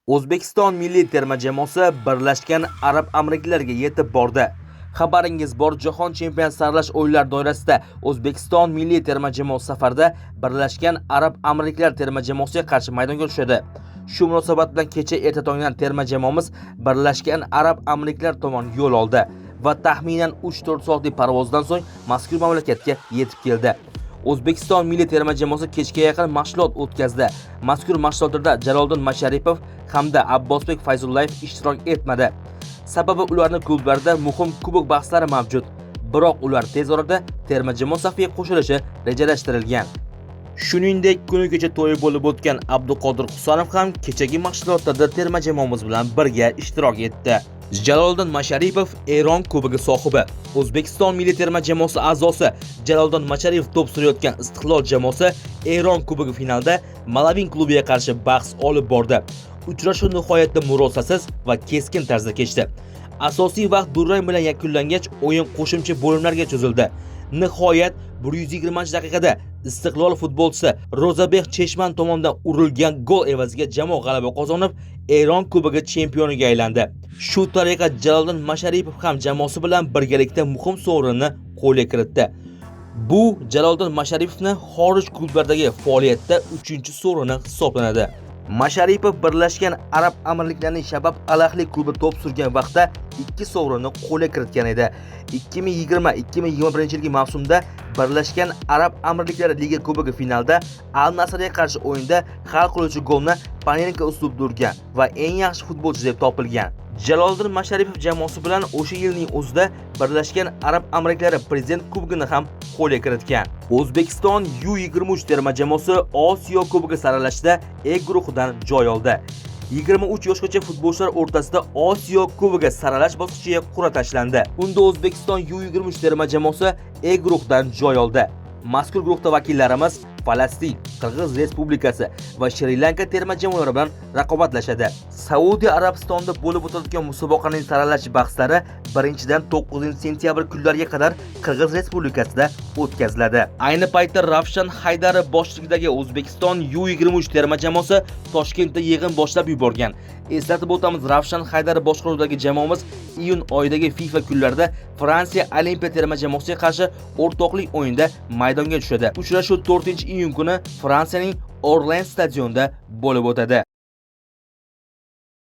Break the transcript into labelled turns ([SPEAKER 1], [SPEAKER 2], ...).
[SPEAKER 1] O'zbekiston milliy terma jamoasi Birlashgan Arab Amirliklariga yetib bordi. Xabaringiz bor, Jahon chempionati saralash o'yinlari doirasida O'zbekiston milliy terma jamoasi safarda Birlashgan Arab Amirliklari terma jamoasiga qarshi maydonga tushadi. Shu munosabat bilan kecha erta tongdan terma jamoamiz Birlashgan Arab Amirliklari tomon yo'l oldi va taxminan 3-4 soatlik parvozdan so'ng mazkur mamlakatga yetib keldi. O'zbekiston milliy terma jamoasi kechga yaqin mashg'ulot o'tkazdi. Mazkur mashg'ulotlarda Jaloliddin Masharipov hamda Abbosbek Fayzullayev ishtirok etmadi. Sababi ularning klublarida muhim kubok bahslari mavjud. Biroq ular tez orada terma jamoa safiga qo'shilishi rejalashtirilgan. Shuningdek, kuni kecha to'yi bo'lib o'tgan Abduqodir Husanov ham kechagi mashg'ulotlarda terma jamoamiz bilan birga ishtirok etdi. Jaloliddin Masharipov Eron kubogi sohibi. O'zbekiston milliy terma jamoasi a'zosi Jaloliddin Masharipov to'p surayotgan Istiqlol jamoasi Eron kubogi finalida Malavin klubiga qarshi bahs olib bordi. Uchrashuv nihoyatda murosasiz va keskin tarzda kechdi. Asosiy vaqt durang bilan yakunlangach, o'yin qo'shimcha bo'limlarga cho'zildi. Nihoyat 120-daqiqada Istiqlol futbolchisi Ro'zabek Cheshman tomonidan urilgan gol evaziga jamoa g'alaba qozonib, Eron kubogi chempioniga aylandi. Shu tariqa Jaloliddin Masharipov ham jamoasi bilan birgalikda muhim sovrinni qo'lga kiritdi. Bu Jaloliddin Masharipovni xorij klublaridagi faoliyatida 3-sovrini hisoblanadi. Masharipov Birlashgan Arab Amirliklarining Shabab Al-Ahli klubi to'p surgan vaqtda 2 sovrinni qo'lga kiritgan edi. 2020-2021 yilgi mavsumda Birlashgan Arab Amirliklari Liga Kubogi finalida Al Nasrga qarshi o'yinda hal qiluvchi golni Panenka uslubida urgan va eng yaxshi futbolchi deb topilgan. Jaloliddin Masharipov jamoasi bilan o'sha yilning o'zida Birlashgan Arab Amirliklari Prezident Kubogini ham qo'lga kiritgan. O'zbekiston U23 terma jamoasi Osiyo Kubogi saralashida E guruhidan joy oldi. 23 yoshgacha futbolchilar o'rtasida Osiyo Kubogi saralash bosqichiga qur'a tashlandi. Unda O'zbekiston U23 terma jamoasi E guruhidan joy oldi. Mazkur guruhda vakillarimiz Falastin, Qirg'iz Respublikasi va Shri-Lanka terma jamoalari bilan raqobatlashadi. Saudiya Arabistonida bo'lib o'tadigan musobaqaning saralash bahslari 1-dan 9-sentyabr kunlariga qadar Qirg'iz Respublikasida o'tkaziladi. Ayni paytda Ravshan Haydarov boshchiligidagi O'zbekiston U23 terma jamoasi Toshkentda yig'in boshlab yuborgan. Eslatib o'tamiz, Ravshan Haydarov boshqaruvidagi jamoamiz iyun oyidagi FIFA kunlarida Fransiya Olimpiya terma jamoasiga qarshi o'rtoqlik o'yinida maydonga tushadi. Uchrashuv 4-iyun kuni Fransiyaning Orleans stadionida bo'lib o'tadi.